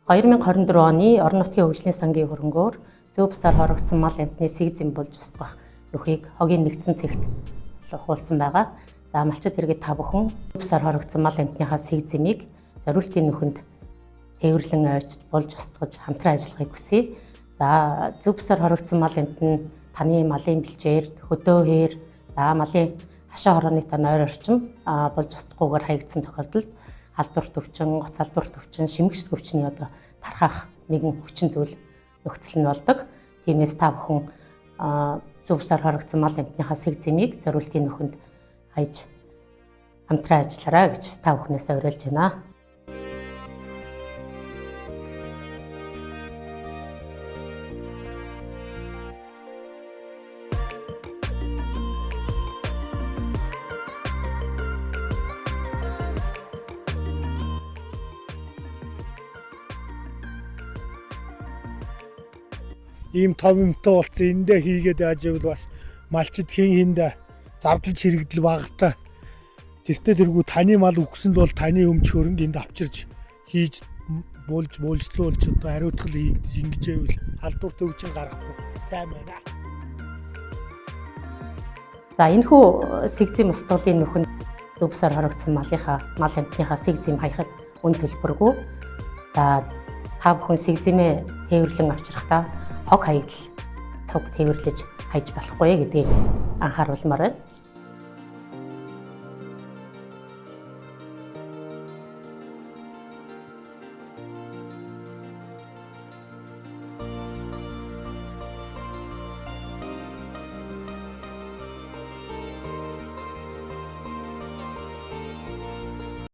2024 оны орон нутгийн хөгжлийн сангийн хөрөнгөөр зөв бусаар хорогдсон мал амьтны сэг зэм болж устгах нөхийг хогийн нэгдсэн цэгт ухуулсан байгаа. За малчид иргэд та бүхэн зөв бусаар хорогдсон мал амьтныхаа сэг зэмийг зориултын нөхөнд тээвэрлэн авчиж болж устгаж хамтран ажиллахыг хүсье. За зөв бусаар хорогдсон мал амьт нь таны малын бэлчээр, хөдөө хээр, за малын хашаа хорооны та нойр орчим болж устгахгүйгээр хаягдсан тохиолдолд халдвар төвчин, гоц халдвар төвчин, шимэгч төвчний одоо тархах нэгэн хүчин зүйл нөхцөл нь болдог. Тиймээс та бүхэн зөв бусаар хорогдсон мал амьтныхаа сэг зэмийг зориултын нөхөнд хайж хамтран ажиллаарай гэж та бүхнээсээ уриалж байна. Ийм том юмтай болсон эндээ хийгээд яаж ивэл бас малчид хин хиндэ зардалж хэрэгдэл багтай. Тэртээ тэргүй таны мал үгсэн л бол таны өмч хөрөнгө энд авчирч хийж буулж буулжлуулж одоо хариуцлага хийгдэж ингэж ивэл халдвар төвчин гарахгүй сайн байна. За энэхүү сэг зэм устгалын нөхөнд зөв бусаар хорогдсон малынхаа мал амьтныхаа сэг зэм хаяхад үн төлбөргүй. За та бүхэн сэг зэмээ тээвэрлэн авчрахдаа хог хаягдал цуг тээвэрлэж хайж болохгүй гэдгийг анхааруулмаар байна.